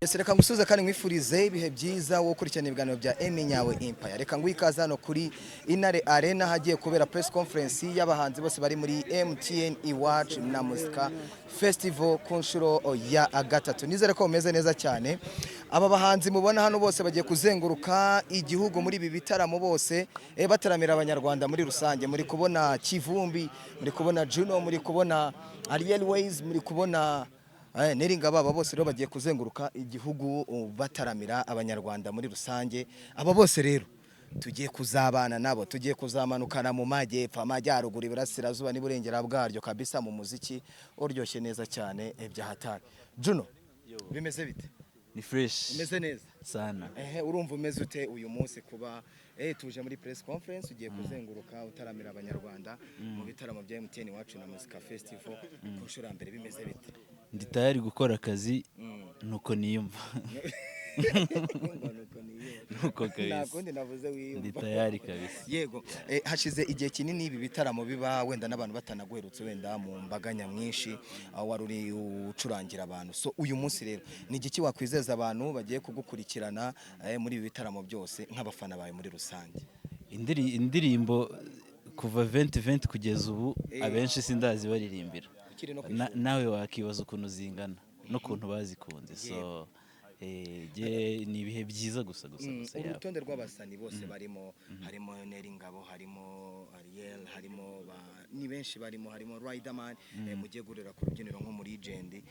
Yes, reka ngusuze kandi nkwifurize ibihe byiza wo gukurikirana ibiganiro bya Emi Nyawe Empire. Reka nguhe ikaze hano kuri Intare Arena, hagiye kubera press conference y'abahanzi bose bari muri MTN Iwacu na Muzika Festival ku nshuro ya gatatu. Nizere ko mumeze neza cyane. Aba bahanzi mubona hano bose bagiye kuzenguruka igihugu muri ibi bitaramo, bose bataramira Abanyarwanda muri rusange. Muri kubona Kivumbi, muri kubona Juno, muri kubona Ariel Ways, muri kubona Nel Ngabo. Aba bose rero bagiye kuzenguruka igihugu bataramira Abanyarwanda muri rusange. Aba bose rero tugiye kuzabana nabo, tugiye kuzamanukana mu majyepfo, amajyaruguru, iburasirazuba n'iburengera bwaryo kabisa, mu muziki uryoshye neza cyane bya hatari. Juno, bimeze bite? Ni fresh. Umeze neza? Sana. Ehe, urumva umeze ute uyu munsi kuba tuje muri press conference, ugiye kuzenguruka utaramira Abanyarwanda mu bitaramo bya MTN Iwacu na Muzika Festival ku nshuro ya mbere? Bimeze bite? Ndi tayari gukora akazi, nuko niyumva. Ngo nuko niyumva. Nuko kabisa. Nta kundi navuze wiyumva. Ndi tayari kabisa. Yego, hashize igihe kinini ibi bitaramo biba, wenda n'abantu batanaguherutse wenda mu mbaga nyamwinshi aho wari uri ucurangira abantu. So uyu munsi rero ni igiki wakwizeza abantu bagiye kugukurikirana muri ibi bitaramo byose nk'abafana bawe muri rusange? Indirimbo kuva 2020 kugeza ubu, abenshi sindazi baririmbira. Ukiri no ku ishuri. Nawe wakibaza ukuntu zingana n'ukuntu bazikunze. So jye ni ibihe byiza gusa gusa gusa yaba. Urutonde rw'abasani bose barimo, harimo Nel Ngabo, harimo Ariel, harimo ni benshi barimo, harimo Riderman, mugiye guhurira ku rubyiniro nko muri legend.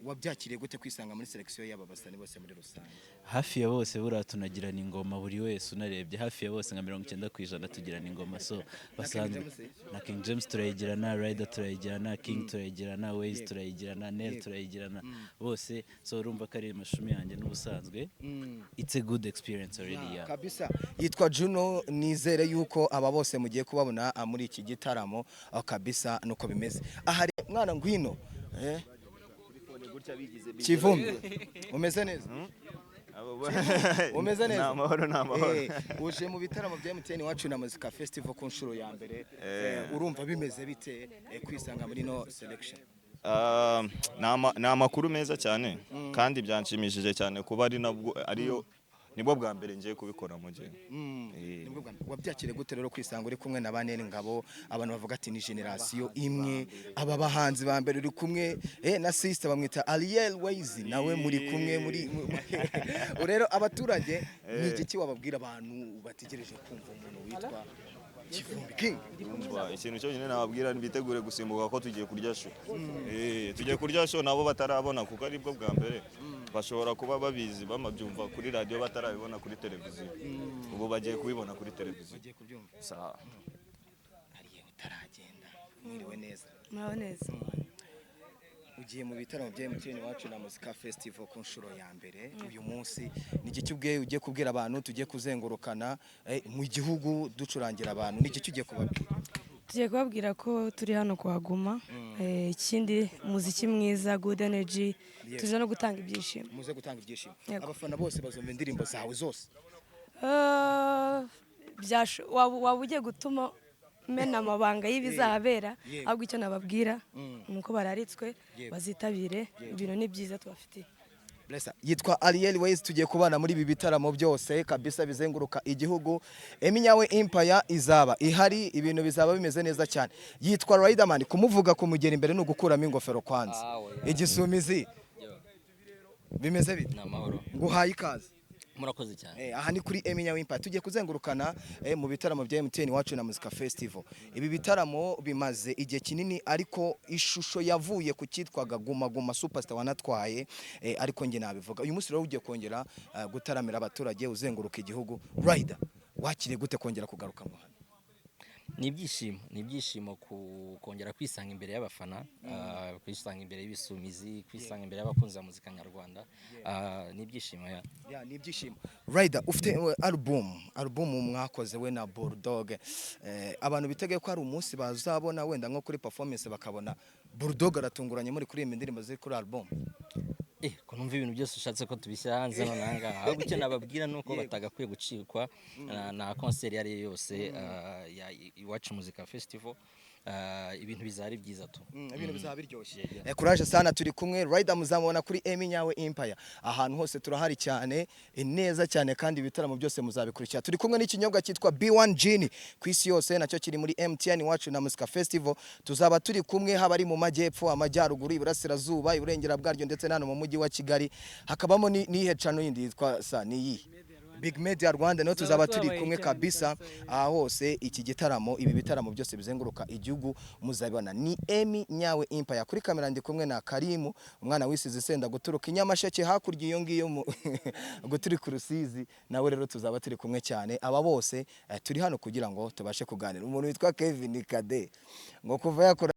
Wabyakiriye gute kwisanga muri selection y'aba basani bose muri rusange? Hafi ya bose buriya tunagirana ingoma. Buri wese unarebye, hafi ya bose, nka 90% tugirana ingoma, so basanzwe. James? Na King James turayigirana, Rider turayigirana, King turayigirana, Ways turayigirana, Nel turayigirana, bose. So urumva ko ari amashumi yanjye n'ubusanzwe. It's a good experience already, yeah. Kabisa, yitwa Juno. Nizere yuko aba bose mugiye kubabona muri iki gitaramo kabisa nuko bimeze. Aha mwana, ngwino. Kivumbi, umeze neza? Umeze neza? Ni amahoro, ni amahoro. Uje mu bitaramo bya MTN Iwacu na Muzika Festival ku nshuro ya mbere. Urumva bimeze bite kwisanga muri no selection? Ah, ni amakuru meza cyane kandi byanshimishije cyane kuba ari nabwo, ariyo nibwo bwa mbere ngiye kubikora mu gihe. Nibwo bwa mbere. Wabyakiriye gute rero kwisanga uri kumwe na ba Nel Ngabo, abantu bavuga ati ni generation imwe, aba bahanzi ba mbere, uri kumwe na sister bamwita Ariel Ways, nawe muri kumwe muri rero abaturage, ni igiki wababwira abantu bategereje kumva umuntu witwa Kivumbi King? Umva, ikintu cyonyine nababwira ni bitegure gusimbuka ko tugiye kurya show. Tugiye kurya show nabo batarabona, kuko aribwo bwa mbere. Bashobora kuba babizi, bamabyumva kuri radio, batarabibona kuri televiziyo. Ubu bagiye kubibona kuri televiziyo. Bagiye kubyumva. Sawa. Ariel, utaragenda, mwiriwe neza? Muraho neza. Ugiye mu bitaramo bya MTN Iwacu na Muzika Festival ku nshuro ya mbere uyu munsi. Ni igiki ubwe ugiye kubwira abantu tugiye kuzengurukana mu gihugu ducurangira abantu? Ni igiki ugiye kubabwira? Tugiye kubabwira ko turi hano kuhaguma. Ikindi, umuziki mwiza, good energy, tuje no gutanga ibyishimo. Muze gutanga ibyishimo. Yego. Abafana bose bazumva indirimbo zawe zose? Waba ugiye gutuma mena amabanga y'ibizahabera. Ahubwo icyo nababwira ni uko bararitswe, bazitabire, ibintu ni byiza tubafitiye. Blessa. Yitwa Ariel Ways, tugiye kubana muri ibi bitaramo byose kabisa bizenguruka igihugu. Eminyawe Empire izaba ihari, ibintu bizaba bimeze neza cyane. Yitwa Riderman, kumuvuga kumugera imbere ni ugukuramo ingofero kwanza. Ah, oya. Igisumizi, bimeze bite? Ni amahoro. Nguhaye ikaze. Murakoze cyane. Aha ni kuri Eminyawe Empire, tugiye kuzengurukana mu bitaramo bya MTN Iwacu na Muzika Festival. Ibi bitaramo bimaze igihe kinini, ariko ishusho yavuye ku cyitwaga Guma Guma Superstar wanatwaye, ariko njye nabivuga. Uyu munsi rero ugiye kongera gutaramira abaturage uzenguruka igihugu. Rider, wakiriye gute kongera kugaruka mu hano? Ni ibyishimo, ni ibyishimo kongera kwisanga imbere y'abafana, kwisanga imbere y'ibisumizi, kwisanga imbere y'abakunzi ba muzika nyarwanda. Ni ibyishimo ya. Ya, ni ibyishimo. Rider, ufite album mwakoze we na Bulldog. Abantu biteguye ko hari umunsi bazabona wenda nko kuri performance bakabona Bulldog aratunguranye muri kuririmba indirimbo ziri kuri album? Ko numva ibintu byose ushatse ko tubishyira hanze none aha ngaha. Ahubwo icyo nababwira ni uko batagakwiye gucikwa na concert iyo ari yo yose ya Iwacu Muzika Festival. Ibintu bizaba ari byiza tu. Ibintu bizaba biryoshye. Courage sana, turi kumwe Rider, muzamubona kuri Emi Nyawe Empire, ahantu hose turahari cyane, neza cyane, kandi ibitaramo byose muzabikurikira. Turi kumwe n'ikinyobwa cyitwa B1 Gin ku isi yose, nacyo kiri muri MTN Iwacu na Muzika Festival. Tuzaba turi kumwe, haba ari mu majyepfo, amajyaruguru, iburasirazuba, iburengera bwaryo, ndetse n'hano mu mujyi wa Kigali. Hakabamo n'ihe channel yindi yitwa sa ni iyi Big Media Rwanda, niho tuzaba turi tubabaye kumwe cyane kabisa. Aha hose iki gitaramo, ibi bitaramo byose bizenguruka igihugu muzabibona. Ni Emi Nyawe Empire kuri kamera, ndi kumwe na Karimu, umwana wisize senda guturuka i Nyamasheke hakurya iyo ngiyo guturika Rusizi, nawe rero tuzaba turi kumwe cyane. Aba bose turi hano kugira ngo tubashe kuganira. Umuntu witwa Kevin Kade ngo kuva yakora,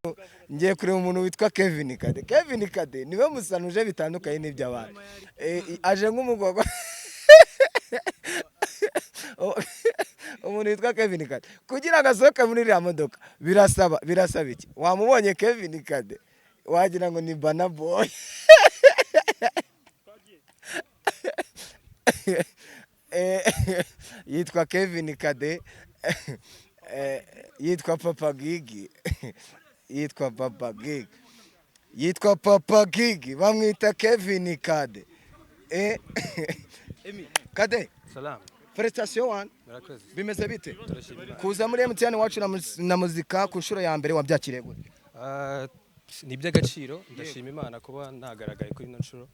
ngiye kureba umuntu witwa Kevin Kade. Kevin Kade niwe musanuje bitandukanye n'iby'abandi. Aje nk'umugogwa. Umuntu witwa Kevin Kade kugira ngo asohoke muri iriya modoka birasaba iki? Wamubonye Kevin Kade, wagira ngo ni Burna Boy. Yitwa Kevin Kade, yitwa Papa Gigi, yitwa Papa Gigi, yitwa Papa Gigi, bamwita Kevin Kade. Kade. Salam. Félicitations one. Murakoze. Bimeze bite? Turashima Imana. Kuza muri MTN Iwacu na Muzika ku nshuro ya mbere wabyakiriye gute? Ni iby'agaciro, ndashima Imana kuba nagaragaye kuri ino nshuro,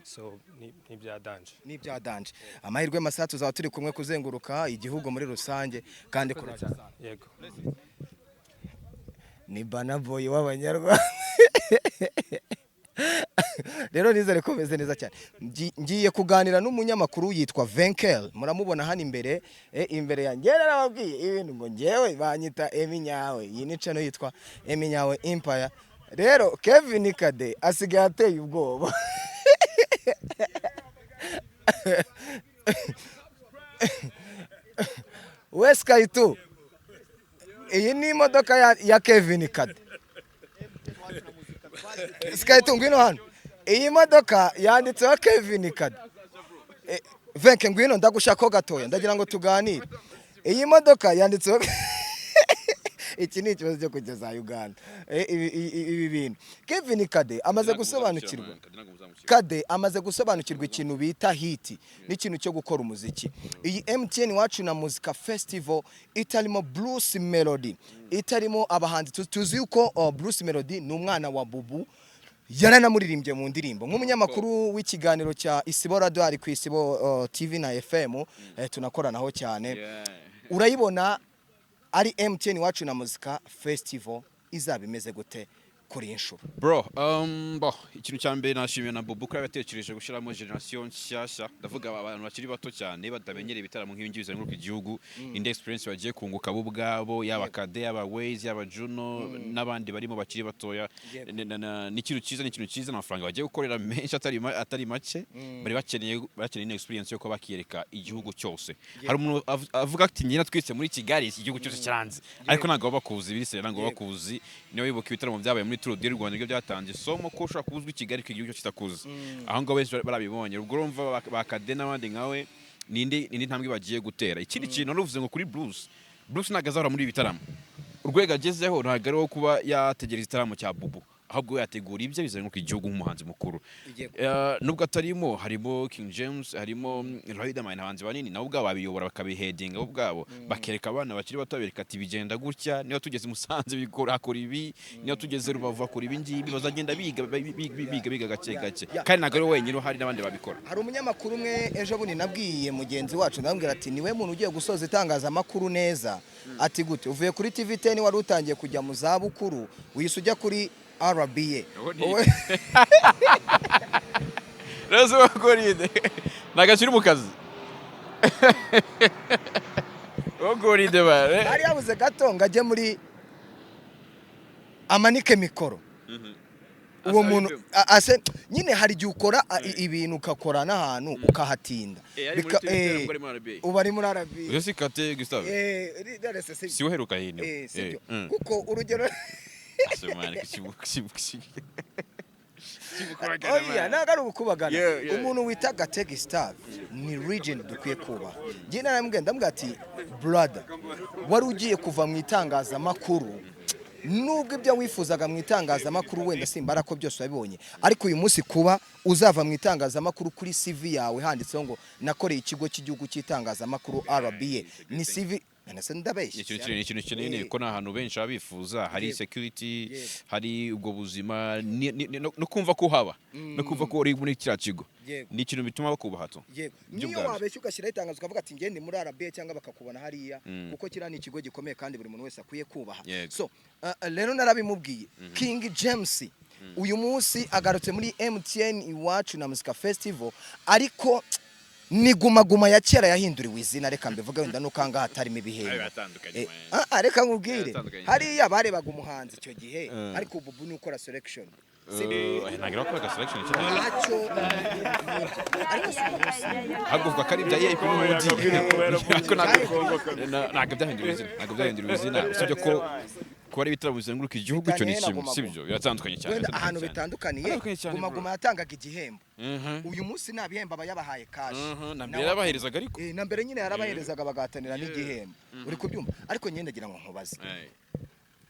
so ni ibya danger. Ni ibya danger. Amahirwe masa, tuzaba turi kumwe kuzenguruka igihugu muri rusange, kandi courage sana. Yego. Ni Burna Boy w'abanyarwanda. Rero nizere ko meze neza cyane. Ngiye kuganira n'umunyamakuru yitwa Venkel, muramubona hano imbere, imbere yanjye. Narababwiye ibintu ngo ngewe banyita Emi Nyawe, iyi ni channel yitwa Emi Nyawe Empire. Rero Kevin Kade asigaye ateye ubwoba. We Sky 2, iyi ni imodoka ya Kevin Kade. Sky 2, ngwino hano. Iyi modoka yanditseho Kevin Kade. Venke, ngwino, ndagushakaho gatoya, ndagira ngo tuganire. Iyi modoka yanditseho, iki ni ikibazo cyo kugeza Uganda. Ibi bintu Kevin Kade amaze gusobanukirwa, Kade amaze gusobanukirwa ikintu bita hit n'ikintu cyo gukora umuziki. Iyi MTN Iwacu na Muzika Festival itarimo Bruce Melody, itarimo abahanzi tuzi yuko Bruce Melody ni umwana wa Bubu, yaranamuririmbye mu ndirimbo. Nk'umunyamakuru w'ikiganiro cya Isibo Radio, ari ku Isibo TV na FM, tunakoranaho cyane. Urayibona ari MTN Iwacu na Muzika Festival izaba imeze gute kuri iyi nshuro? Bro, bo, ikintu cya mbere nashimiye na Bobo ko yabatekereje gushyiramo generation nshyashya. Ndavuga abantu bakiri bato cyane batamenyereye ibitaramo nk'ibi ngibi bizenguruka igihugu, indi experience bagiye kunguka bo ubwabo, yaba Kade, yaba Ways, yaba Juno n'abandi barimo bakiri batoya. Ni ikintu cyiza, ni ikintu cyiza, amafaranga bagiye gukorera menshi atari make, bari bakeneye ino experience yo kuba bakiyereka igihugu cyose. Hari umuntu avuga ati njye natwitse muri Kigali, iki gihugu cyose kiranze, ariko ntabwo baba bakuzi birise, ntabwo baba bakuzi. Niba wibuka ibitaramo byabaye muri Tour du Rwanda, nibyo byatanze isomo ko ushobora kuba uzwi i Kigali ariko igihugu cyose kitakuzi. Aho ngaho benshi barabibonye. Ubwo urumva ba Kade n'abandi nkawe ni indi ntambwe bagiye gutera. Ikindi kintu wari uvuze ngo kuri Bruce, Bruce ntabwo azahora muri ibi bitaramo. Urwego agezeho ntabwo ari uwo kuba yategereza igitaramo cya Bubu, ahubwo yategura ibye bizenguruka igihugu nk'umuhanzi mukuru. Nubwo atarimo, harimo King James, harimo Riderman, abahanzi banini nabo ubwabo babiyobora, bakabihedinga bo ubwabo, bakereka abana bakiri bato, babereka ati bigenda gutya, niba tugeze i Musanze bikora akora ibi, niba tugeze Rubavu akora ibi ngibi. Bazagenda biga biga biga gake gake, kandi ntabwo ari we wenyine uhari, n'abandi babikora. Hari umunyamakuru umwe ejo bundi nabwiye mugenzi wacu, ndamubwira ati niwe muntu ugiye gusoza itangazamakuru neza. Ati gute? Uvuye kuri TV 10 wari utangiye kujya mu zabukuru, wihise ujya kuri RBA. Wowe- Rero si goride ntabwo akiri mu kazi uwo goride ba Hari yabuze gato ngo ajye muri amanike mikoro uwo muntu ase nyine. Hari igihe ukora ibintu, ukakora n'ahantu ukahatinda. Ari muri TV 10, ubwo ari muri RBA. Ubu ari muri RBA. Uyu si Kate Gustave? Si Si uheruka hino. Sibyo. Kuko urugero oya, ntabwo ari ugukubagana. Umuntu wita Gate Gustave ni legend dukwiye kubaha. Njye naramubwiye, ndamubwira ati brother, wari ugiye kuva mu itangazamakuru. Nubwo ibyo wifuzaga mu itangazamakuru wenda simbara ko byose wabibonye, ariko uyu munsi kuba uzava mu itangazamakuru kuri CV yawe handitseho ngo nakoreye ikigo cy'igihugu cy'itangazamakuru RBA, ni CV nase ndabeshya? Ni ikintu kinini kuko ni ahantu benshi baba bifuza, hari security, hari ubwo buzima, no kumva ko uhaba, no kumva ko uri muri kiriya kigo. Ni ikintu bituma bakubaha tu. Byo Niyo ubwabyo. wabeshya ugashyiraho itangazo ukavuga ati ngende muri RBA, cyangwa bakakubona hariya, kuko kiriya ni ikigo gikomeye kandi buri muntu wese akwiye kubaha. So rero narabimubwiye, King James uyu munsi agarutse muri MTN Iwacu na Muzika Festival, ariko ni Guma Guma ya kera yahinduriwe izina. Reka mbivuge wenda nuko ahangaha hatarimo ibihembo. Biratandukanye, man. Reka nkubwire. Biratandukanye. Hariya barebaga umuhanzi icyo gihe, ariko ubu ni ukora selection. Ntabwo bakoraga selection cyane. Ntacyo, ariko si uyu munsi. Ahubwo uvuga ko ari ibya EAP n'ubundi, ariko ntabwo byahinduriwe izina, ntabwo byahinduriwe izina, usibye ko kuba ari ibitaramo bizenguruka igihugu, icyo ni Bitaniye na kimwe. Guma Si Guma. byo, biratandukanye cyane. Wenda Biratandukanye ahantu cyane. bitandukaniye, Bitandukanye cyane, Guma bro. Guma yatangaga igihembo, uyu munsi nta bihembo, aba yabahaye cash. Na mbere yarabaherezaga ariko. Na mbere nyine yarabaherezaga, bagahatanira n'igihembo, uri kubyumva? Ariko nyine ndagira ngo nkubaze,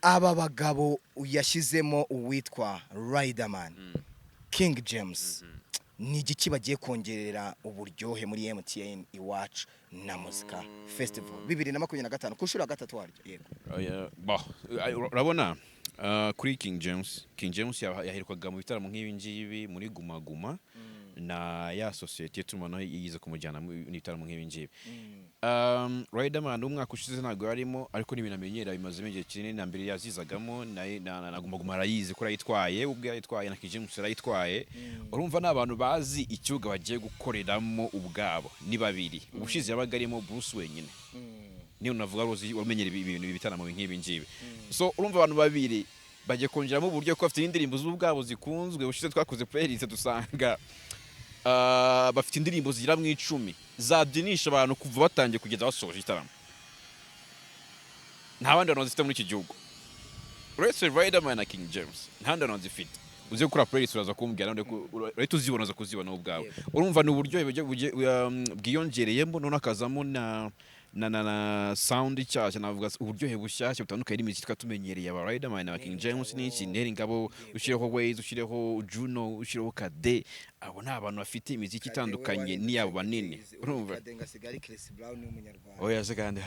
aba bagabo yashyizemo uwitwa Riderman, King James, ni igiki bagiye kongerera uburyohe muri MTN Iwacu na Muzika Festival 2025 ku nshuro ya gatatu waryo? Yego. Oya, bah, urabona kuri King James, King James yaherukaga mu bitaramo nk'ibi ngibi muri Guma Guma, na ya sosiyete y'itumanaho yize kumujyana mu bitaramo nk'ibi ngibi. Riderman umwaka ushize ntabwo yarimo, ariko n'ibintu amenyera, bimazemo igihe kinini. Na mbere yazizagamo na Guma Guma arayizi ko arayitwaye, ubwo yarayitwaye na King James yarayitwaye. Urumva ni abantu bazi ikibuga bagiye gukoreramo ubwabo, ni babiri. Ubushize yabaga arimo Bruce wenyine, niyo navuga ruzi wamenyera ibintu ibitaramo nk'ibi ngibi. So urumva abantu babiri bagiye kongeramo uburyo ko bafite indirimbo z'ubwabo zikunzwe. Ubushize twakoze playlist dusanga bafite indirimbo zigera mu 10 zabyinisha abantu kuva batangiye kugeza basoje igitaramo. Nta bandi bantu bazifite muri iki gihugu uretse Riderman na King James, nta bandi bantu bazifite. Uze gukora playlist uraza kumbwira, none urahita uzibona, uza kuzibona wowe ubwawe. Urumva ni uburyohe bwiyongereyemo, none hakazamo na sound nshyashya, navuga uburyohe bushyashya butandukanye n'imiziki twari tumenyereye, aba Riderman na King James n'iki, Nel Ngabo, ushyireho Ways, ushyireho Juno, ushyireho Kade. Abo ni abantu bafite imiziki itandukanye n'iyabo banini, urumva? Kadenga Sigari, Chris Brown ni umunyarwanda. Oya se kandi.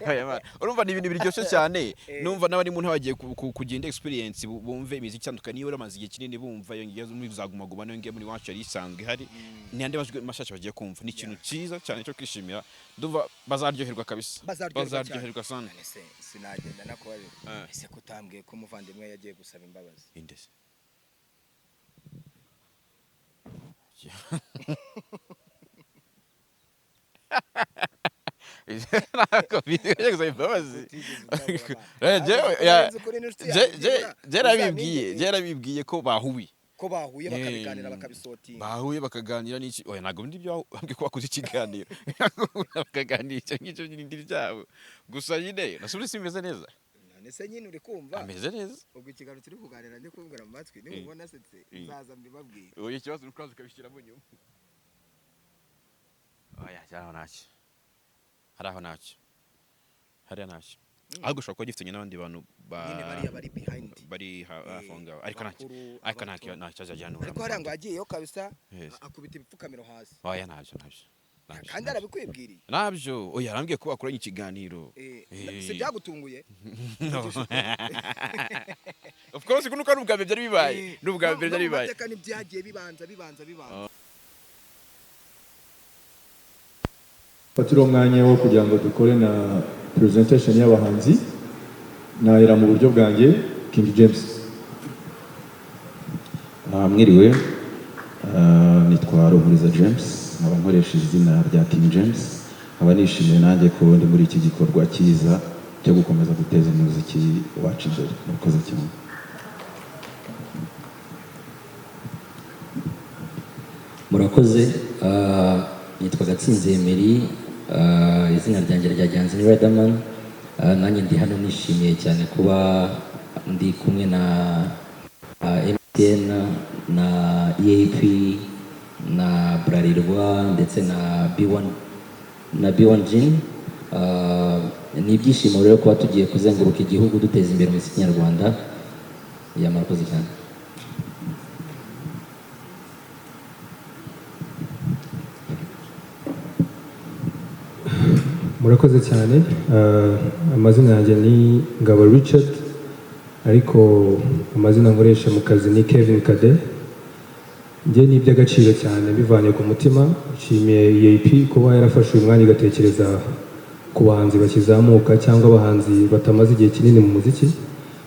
Oya man. Urumva ni ibintu biryoshye cyane. Numva n'abari mu ntara bagiye kugira indi experience, bumve imiziki itandukanye. Niyo bamaze igihe kinini bumva iyo ngiyo muri za Guma Guma, niyo ngiyo muri Iwacu yari isanzwe ihari, ni andi majwi mashyashya bagiye kumva. Ni ikintu cyiza cyane cyo kwishimira. Ndumva bazaryoherwa kabisa. Bazaryoherwa cyane. Bazaryoherwa sana. None se sinagenda nakubaje, Eh. ese kutambwiye ko umuvandimwe yagiye gusaba imbabazi? Inde se? Ntabwo bizi gusaba imbabazi. Eh, jewe yarabibwiye ko bahuye. Ko bahuye bakabiganira, Eh, bakabisotinga. Bahuye bakaganira n'iki? Oya, ntabwo ndi byo bambwiye ko bakoze ikiganiro bakaganira, icyo ngicyo nyine ndi byabo gusa nyine nasubire simeze neza. None se nyine uri kumva? Ameze neza. Ubwo ikiganiro turi kuganira ndi kuvugira mu matwi, nimubona asetse nzaza mbibabwire. Oya, ikibazo ni uko uraza ukabishyiramo nyuma. Oya, hari aho ntacyo, hari aho ntacyo, hariya ntacyo, ahubwo ushobora kuba gifitanye n'abandi bantu Nyine bariya bari behind. Bari hafi aho ngaho, ariko ntacyo. Abakuru, Ariko abato. ntacyo, ntacyo azajya. Ariko hariya ngo yagiyeyo kabisa, akubita ibipfukamiro hasi. Oya, ntacyo, ntacyo, ntacyo. Kandi arabikwibwiriye. Nabyo oya, arambwiye ko bakoranye ikiganiro. Si byagutunguye? No. Of course, kuko ari ubwa mbere byari bibaye. Ni ubwa mbere byari No mu bibaye. mateka ntibyagiye bibanza bibanza bibanza. Fatira umwanya wo kugira ngo dukore na presentation y'abahanzi, nahera mu buryo bwanjye, King James. Mwiriwe. Nitwa Ruhuriza James, nkaba nkoresha izina rya King James, nkaba nishimiye nanjye ko ndi muri iki gikorwa cyiza cyo gukomeza guteza umuziki wacu imbere. Murakoze cyane. Murakoze. Nitwa Gatsinzi Emery, izina ryanjye rya Gihanzi ni Riderman. Nanjye ndi hano nishimiye cyane kuba ndi kumwe na MTN na EAP na Bralirwa ndetse na B1 na B1 Gin. Ni ibyishimo rero kuba tugiye kuzenguruka igihugu duteza imbere umuziki nyarwanda. Yeah, murakoze cyane. Murakoze cyane. Amazina yanjye ni Ngabo Richard, ariko amazina nkoresha mu kazi ni Kevin Kade. Njye ni iby'agaciro cyane bivanye ku mutima. Nshimiye EAP kuba yarafashe uyu mwanya igatekereza ku bahanzi bakizamuka cyangwa abahanzi batamaze igihe kinini mu muziki.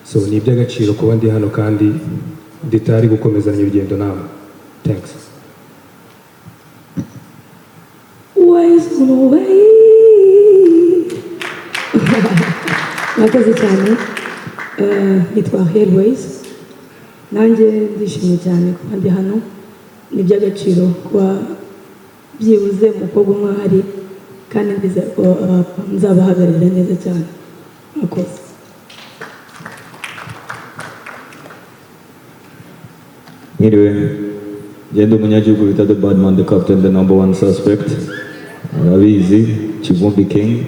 So ni iby'agaciro kuba ndi hano kandi nditari gukomezanya urugendo namwe. Thanks. Ways on the way. Murakoze cyane. Nitwa Ariel Ways, nanjye ndishimye cyane kuba ndi hano. Ni iby'agaciro kuba byibuze umukobwa umwe ahari, kandi ndizera ko nzabahagararira neza cyane. Murakoze. Mwiriwe, ngende umunyagihugu bita The Badman, the captain, the number one suspect, urabizi, Kivumbi King.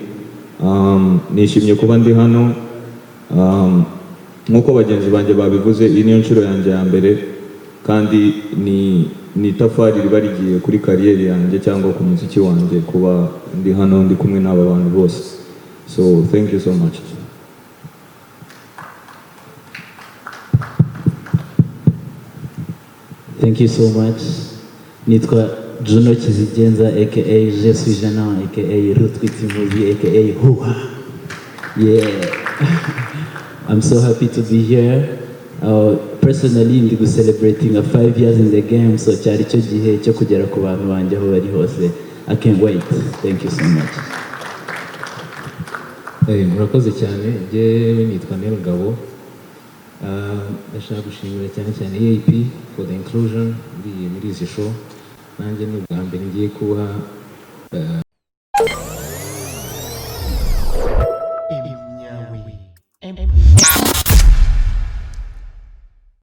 Nishimye kuba ndi hano. Nk'uko bagenzi banjye babivuze, iyi niyo nshuro yanjye ya mbere, kandi ni itafari riba rigiye kuri kariyeri yanjye cyangwa ku muziki wanjye kuba ndi hano ndi kumwe n'aba bantu bose. So thank you so much. Thank you so much. Nitwa Juno Kizigenza, aka Je suis gênant, aka Rutwitsi, aka Huha. Yeah. I'm so happy to be here. Personally, ndi celebrating a 5 years in the game, so cyari cyo gihe cyo kugera ku bantu banjye aho bari hose. I can't wait. Thank you so much. Murakoze cyane. Njye nitwa Nel Ngabo. Ndashaka gushimira cyane cyane EAP for the inclusion muri izi show. Nanjye ni ubwa mbere ngiye kuba